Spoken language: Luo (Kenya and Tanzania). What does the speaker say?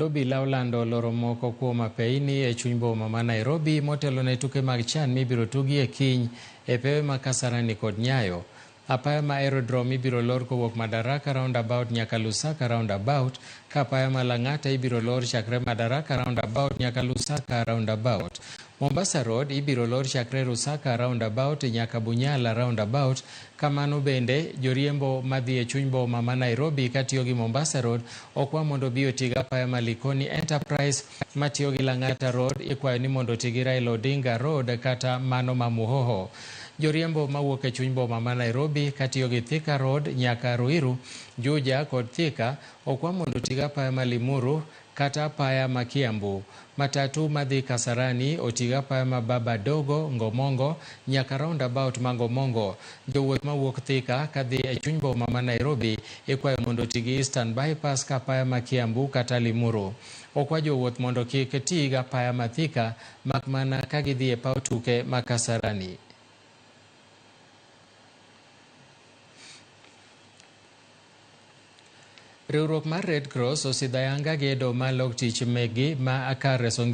Obila olando loro moko kuom apeini e chuny boma ma Nairobi motelo ne tuke mag CHAN mibiro tugi e kiny e pewe ma Kasarani kod Nyayo. Apaya ma Aerodrome ibiro lor kowuok Madaraka Roundabout nyaka Lusaka Roundabout, ka apaya ma Lang'ata ibiro lor chakre Madaraka Roundabout nyaka Lusaka Roundabout. Mombasa Road ibiro lor chakre Lusaka Roundabout nyaka Bunyala Roundabout. Kamano bende, joriembo madhi e chuny boma ma Nairobi katiyo gi Mombasa Road okwa mondo obi oti gi apaya ma Likoni Enterprise matiyo gi Lang'ata Road ikwayo ni mondo oti gi Raila Odinga Road kata mano ma Muhoho. Joriembo mawuok e chuny boma ma Nairobi katiyo gi Thika Road nyaka Ruiru, Juja kod Thika okwa mondo oti gi apaya ma Limuru kata apaya ma Kiambu. Matatu madhi Kasarani oti gi apaya ma Baba Dogo Ngomongo nyaka roundabout ma Ngomongo. Jowuoth mawuok Thika kadhi e chuny boma ma Nairobi ikwayo mondo oti gi Eastern Bypass ka apaya ma Kiambu kata Limuru. Okwa jowuoth mondo kik ti gi apaya ma Thika mak mana ka gidhi e paw tuke ma Kasarani. Riwruok mar Red Cross osidho ayanga gedo mar lok tich mekgi ma kar reso ngima.